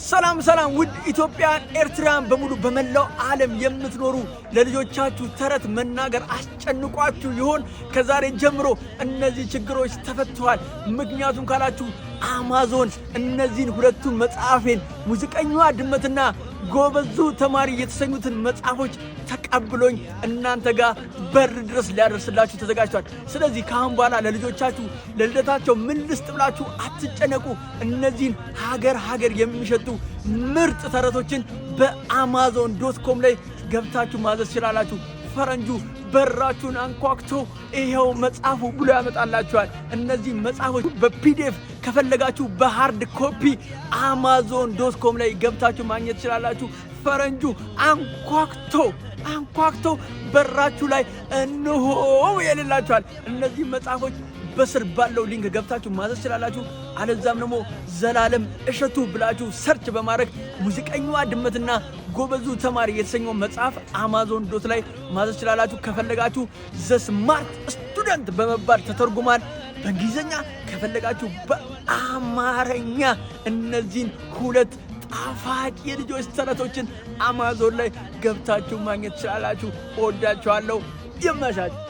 ሰላም ሰላም፣ ውድ ኢትዮጵያን ኤርትራን በሙሉ በመላው ዓለም የምትኖሩ ለልጆቻችሁ ተረት መናገር አስጨንቋችሁ ይሆን? ከዛሬ ጀምሮ እነዚህ ችግሮች ተፈትተዋል። ምክንያቱም ካላችሁ አማዞን እነዚህን ሁለቱን መጽሐፌን ሙዚቀኛዋ ድመትና ጎበዙ ተማሪ የተሰኙትን መጽሐፎች ተቀብሎኝ እናንተ ጋር በር ድረስ ሊያደርስላችሁ ተዘጋጅቷል። ስለዚህ ከአሁን በኋላ ለልጆቻችሁ ለልደታቸው ምን ልስጥ ብላችሁ አትጨነቁ። እነዚህን ሀገር ሀገር የሚሸቱ ምርጥ ተረቶችን በ Amazon.com ላይ ገብታችሁ ማዘዝ ትችላላችሁ። ፈረንጁ በራችሁን አንኳኩቶ ይኸው መጽሐፉ ብሎ ያመጣላችኋል። እነዚህ መጽሐፎች በ PDF ከፈለጋችሁ በ hard copy Amazon.com ላይ ገብታችሁ ማግኘት ትችላላችሁ። ፈረንጁ አንኳኩቶ አንኳኩቶ በራችሁ ላይ እንሆ ይልላችኋል። እነዚህ መጽሐፎች በስር ባለው link ገብታችሁ ማዘዝ ትችላላችሁ። አለዛም ደግሞ ዘላለም እሸቱ ብላችሁ search በማድረግ ሙዚቀኛዋ ድመትና ጎበዙ ተማሪ የተሰኘው መጽሐፍ አማዞን dot ላይ ማዘዝ ትችላላችሁ። ከፈለጋችሁ The Smart Student በመባል ተተርጉሟል በእንግሊዝኛ፣ ከፈለጋችሁ በአማርኛ እነዚህን ሁለት ጣፋጭ የልጆች ተረቶችን አማዞን ላይ ገብታችሁ ማግኘት ትችላላችሁ። እወዳችኋለሁ። ይመቻችሁ።